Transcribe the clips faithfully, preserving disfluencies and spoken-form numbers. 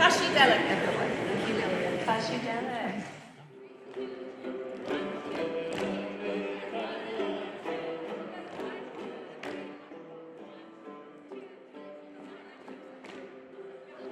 Tashi Delek, everyone. Tashi Delek.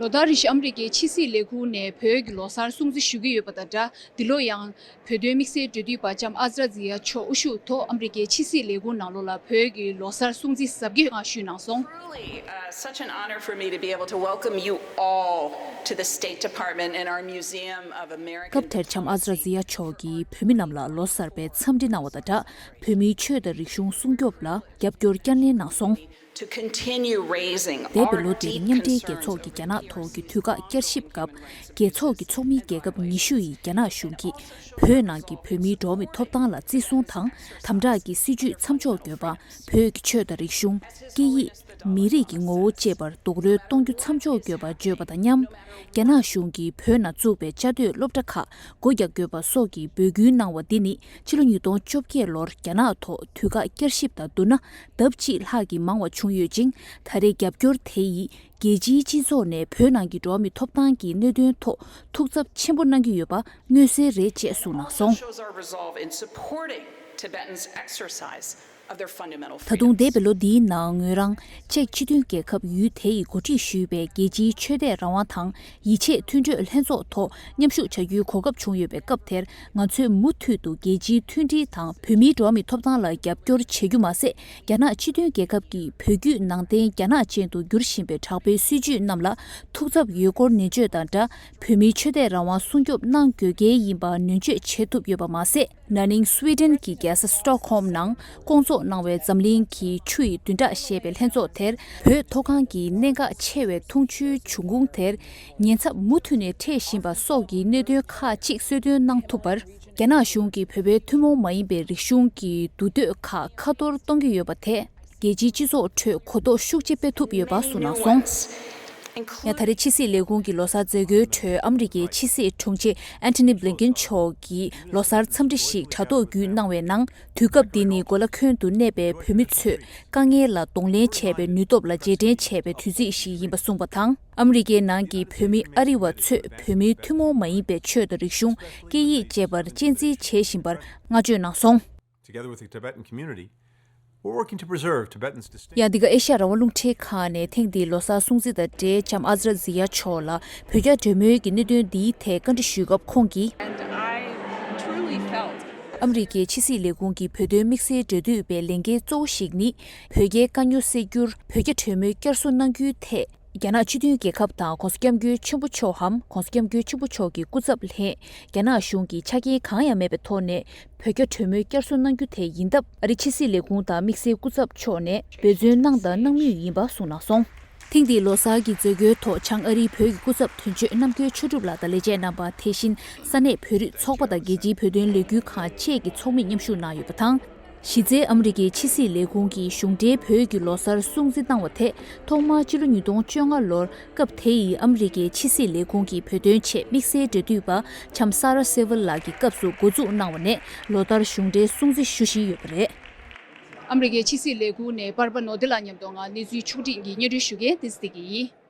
ལོ་ལྟར་རེ་བཞིན་ཨ་མི་རི་ཀའི་ཕྱི་སྲིད་ལས་ཁུངས་ནས་བོད་ཀྱི་ལོ་གསར་སྲུང་བརྩི་ཞུ་གི་ཡོད་པ་དང་སྦྲགས། འདི་ལོ་ཡང་བོད་དོན་དམིགས་བསལ་འབྲེལ་མཐུད་པ་ལྕམ་ཨ་ཛ་ར་ཛི་ཡ་མཆོག་དབུ་བཞུགས་ཐོག་ཨ་མི་རི་ཀའི་ཕྱི་སྲིད་ལས་ཁུངས་ནང་ལོགས་ལ་བོད་ཀྱི་ལོ་གསར་སྲུང་བརྩི་གཟབ་རྒྱས་ངང་ཞུས་གནང་སོང་། Truly, uh, such an honor for me to be able to welcome you all to the State Department and our Museum of American སྐབས་དེར་ལྕམ་ཨ་ཛ་ར་ཛི་ཡ་མཆོག་གིས་བོད་མི་རྣམས་ལ་ལོ་གསར་པའི་འཚམས་འདྲི་གནང་བ་དང་སྦྲགས། བོད་མིའི་ཆོས་དང་རིག་གཞུང་སྲུང་སྐྱོབ་ལ་རྒྱབ་སྐྱོར་བསྐྱར་ནན་གནང་སོང་། To continue raising འདས་པའི་ལོ་འདིར་མཉམ་འབྲེལ་རྒྱལ་ཚོགས་ཀྱི་རྒྱ་ནག་ཐོག་གི་དུས་བཀག་བསྐྱར་ཞིབ་སྐབས། རྒྱལ་ཚོགས་ཀྱི་ཚོགས་མི་རྒྱལ་ཁབ་ཉི་ཤུ་ཡིས་རྒྱ་ནག་གཞུང་གིས་བོད་ནང་གི་བོད་མིའི་འགྲོ་བ་མིའི་ཐོབ་ཐང་ལ་བརྩི་སྲུང་དང་། དམ་དྲག་གི་སྲིད་བྱུས་མཚམས་འཇོག་དགོས་པ། བོད་ཀྱི་ཆོས་དང་རིག་གཞུང་། སྐད་ཡིག་མི་རིགས་ཀྱི་ངོ་བོ་བཅས་པར་རྡོག་རོལ་གཏོང་རྒྱུ་མཚམས་འཇོག་དགོས་པ་བརྗོད་པ་དང་མཉམ། རྒྱ་ནག་གཞུང་གིས་བོད་ནང་བཙུགས་པའི་བཅའ་སྡོད་སློབ་གྲྭ་ཁག་སྒོ་རྒྱག་དགོས་པ་སོགས་ཀྱི་འབོད་སྐུལ་གནང་བ་འདི་ནི། ཕྱི་ལོ་ཉིས་སྟོང་བཅོ་བརྒྱད་ལོར་རྒྱ་ནག་ཐོག་དུས་བཀག་བསྐྱར་ཞིབ་དང་བསྡུར་ན། ལྡབ་གཅིག་ལྷག་གིས་མང་བ་བྱུང་ཡོད་ཅིང་། ད་རེས་རྒྱབ་སྐྱོར་དེ་ཡིས་རྒྱལ་སྤྱིའི་སྤྱི་ཚོགས་ནས་བོད་ནང་གི་འགྲོ་བ་མིའི་ཐོབ་ཐང་གི་གནད་དོན་ཐོག་ཐུགས་འཚབ་ཆེན་པོ་གནང་གི་ཡོད་པ་མངོན་གསལ་རེད་ཅེས་གསུངས་གནང་སོང་། Shows our resolve in supporting Tibetans' exercise of their fundamental ད་དུང་འདས་པའི་ལོ་འདིའི་ནང་ངོས་རང་ཅེཀ་སྤྱི་མཐུན་རྒྱལ་ཁབ་ཡུལ་དེ་ཡིས་འགོ་ཁྲིད་ཞུས་པའི་རྒྱལ་སྤྱིའི་ཆོས་དད་རང་དབང་དང་ཡིད་ཆེས་མཐུན་གྲོས་ལྷན་ཚོགས་ཐོག་མཉམ་ཞུགས་བྱ་རྒྱུའི་གོ་སྐབས་བྱུང་ཡོད་པའི་སྐབས་དེར། ང་ཚོས་མུ་མཐུད་དུ་རྒྱལ་སྤྱིའི་མཐུན་སྒྲིལ་དང་བོད་མིའི་འགྲོ་བ་མིའི་ཐོབ་ཐང་ལ་རྒྱབ་སྐྱོར་བྱེད་རྒྱུ་མ་ཟད། རྒྱ་ནག་སྤྱི་མཐུན་རྒྱལ་ཁབ་ཀྱིས་བོད་བརྒྱུད་ནང་བསྟན་རྒྱ་ནག་ཅན་དུ་འགྱུར་བཞིན་པའི་དྲག་པོའི་སྲིད་བྱུས་རྣམས་ལ་ཐུགས་འཚབ་ཡོད་སྐོར་ནན་བརྗོད་དང་སྦྲགས། བོད་མིའི་ཆོས་དད་རང་དབང་སྲུང་སྐྱོབ་གནང་དགོས་གལ་ཡིན་པ་ནན་བརྗོད་བྱེད་ཐུབ་ཡོད་པ་མ་ཟད། ན་ནིང་སུའེ་ཏེན་གྱི་རྒྱལ་ས་སི་ཊོག་ཧོམ་ནང་སྐོང་ཚོགས་གནང་བའི་འཛམ་གླིང་གི་ཆུ་ཡི་བདུན་ཕྲག་ཞེས་པའི་ལྷན་ཚོགས་དེར། བོད་མཐོ་སྒང་གི་གནད་འགག་ཆེ་བའི་འཐུང་ཆུའི་འབྱུང་ཁུངས་དེར་ཉེན་ཚབས་མུ་མཐུད་ནས་འཕྲད་བཞིན་པ་སོགས་ཀྱི་གནད་དོན་ཁག་ཅིག་གསལ་སྟོན་གནང་ཐུབ་པར། རྒྱ་ནག་གཞུང་གིས་བོད་པའི་ཐུན་མོང་མ་ཡིན་པའི་རིག་གཞུང་གི་འདུ་འདོད་ཁག་ཁ་གཏོར་གཏོང་གི་ཡོད་པ་དེ། རྒྱལ་སྤྱིའི་སྤྱི་ཚོགས་ཁྲོད་གོ་རྟོགས་ཤུགས་ཆེ་སྤེལ་ཐུབ་ཡོད་པ་གསུངས་གནང་སོང་། ཡང་ད་རེས་ཕྱི་སྲིད་ལས་ཁུངས་ཀྱི་ལོ་གསར་མཛད་སྒོའི་ཁྲོད་ཨ་མི་རི་ཀའི་ཕྱི་སྲིད་དྲུང་ཆེ་ཨན་ཐོ་ནི་བྷི་ལིན་ཀེན་མཆོག་གིས་ལོ་གསར་འཚམས་འདྲི་ཞིག་དྲ་ཐོག་བརྒྱུད་གནང་བའི་ནང་། དུས་སྐབས་འདི་ནི་གོ་ལ་ཁྱོན་དུ་གནས་པའི་བོད་མི་ཚོས་དཀའ་ངལ་ལ་གདོང་ལེན་བྱས་པའི་ནུས་སྟོབས་ལ་རྗེས་དྲན་བྱས་པའི་དུས་ཚིགས་ཤིག་ཡིན་པ་གསུངས་པ་དང་། ཨ་མི་རི་ཀའི་ནང་གི་བོད་མི་ཨ་རི་བ་ཚོས་བོད་མིའི་ཐུན་མོང་མ་ཡིན་པའི་ཆོས་དང་རིག་གཞུང་། སྐད་ཡིག་བཅས་པར་གཅེས་འཛིན་བྱེད་བཞིན་པར་བསྔགས་བརྗོད་གནང་སོང་། Together with the Tibetan community, we're working to preserve Tibetans' distinct ཡང་འདི་ག་ཨེ་ཤ་ཡ་རང་དབང་རླུང་འཕྲིན་ཁང་ནས་ཐེངས་འདིའི་ལོ་གསར་སྲུང་བརྩི་དང་འབྲེལ་ལྕམ་ཨ་ཛ་ར་ཛི་ཡ་མཆོག་ལ་བོད་རྒྱ་གྲོས་མོལ་གྱི་གནད་དོན་འདིའི་ཐད་བཀའ་འདྲི་ཞུས་སྐབས་ཁོང་གིས། And I truly felt ཨ་མི་རི་ཀའི་ཕྱི་སྲིད་ལས་ཁུངས་ཀྱི་བོད་དོན་དམིགས་བསལ་འབྲེལ་མཐུད་པའི་ལས་འགན་གཙོ་བོ་ཞིག་ནི། བོད་རྒྱའི་དཀའ་རྙོག་སེལ་རྒྱུར་བོད་རྒྱ་གྲོས་མོལ་བསྐྱར་གསོ་གནང་རྒྱུའི་ཐད། རྒྱ་ནག་སྤྱི་མཐུན་རྒྱལ་ཁབ་དང་༸གོང་ས་༸སྐྱབས་མགོན་ཆེན་པོ་མཆོག་འམ་༸གོང་ས་༸སྐྱབས་མགོན་ཆེན་པོ་མཆོག་གི་སྐུ་ཚབ་ལྷན། རྒྱ་ནག་གཞུང་གི་ཆ་རྐྱེན་གང་ཡང་མེད་པའི་ཐོག་ནས་བོད་རྒྱ་གྲོས་མོལ་བསྐྱར་གསོ་གནང་རྒྱུ་དེ་ཡིན་སྟབས། ཨ་རིའི་ཕྱི་སྲིད་ལས་ཁུངས་དང་དམིགས་བསལ་སྐུ་ཚབ་མཆོག་ནས་འབད་བརྩོན་གནང་དང་གནང་མུས་ཡིན་པ་གསུངས་གནང་སོང་། ཐེངས་འདིའི་ལོ་གསར་གྱི་མཛད་སྒོའི་ཐོག་བྱང་ཨ་རིའི་བོད་ཀྱི་སྐུ་ཚབ་དོན་གཅོད་རྣམ་རྒྱལ་ཆོས་གྲུབ་ལགས་དང་ལས་བྱེད་རྣམ་པ། དེ་བཞིན་ས་གནས་བོད་རིགས་ཚོགས་པ་དང་རྒྱལ་སྤྱིའི་བོད་དོན་ལས་འགུལ་ཁང་བཅས་ཀྱི་ཚོགས་མི་མཉམ་ཞུགས་གནང་ཡོད་པ་དང་། གཞི་རྩའི་ཨ་མི་རི་ཀའི་ཕྱི་སྲིད་ལས་ཁུངས་ཀྱིས་གཞུང་འབྲེལ་བོད་ཀྱི་ལོ་གསར་སྲུང་བརྩི་གནང་བ་དེ་ཐོག་མར་སྤྱི་ལོ་ཉིས་སྟོང་བཅོ་ལྔ་ལོར་སྐབས་དེ་ཡི་ཨ་མི་རི་ཀའི་ཕྱི་སྲིད་ལས་ཁུངས་ཀྱི་བོད་དོན་ཆེད་དམིགས་བསལ་འབྲེལ་མཐུད་པ་ལྕམ་ས་ར་སེ་ཝལ་ལགས་ཀྱི་སྐབས་སུ་འགོ་འཛུགས་གནང་བ་ནས་ལོ་ལྟར་གཞུང་འབྲེལ་སྲུང་བརྩི་ཞུ་བཞིན་ཡོད་པ་རེད། ཨ་མི་རི་ཀའི་ཕྱི་སྲིད་ལས་ཁུངས་ནས་པར་པ་ནོར་བདེ་ལགས་མཉམ་དུ་ང་གནས་ཚུལ་ཕྱོགས་སྒྲིག་གིས་སྙན་སྒྲོན་ཞུ་མཁན་བསྟན་འཛིན་བདེ་སྐྱིད་ཡིན།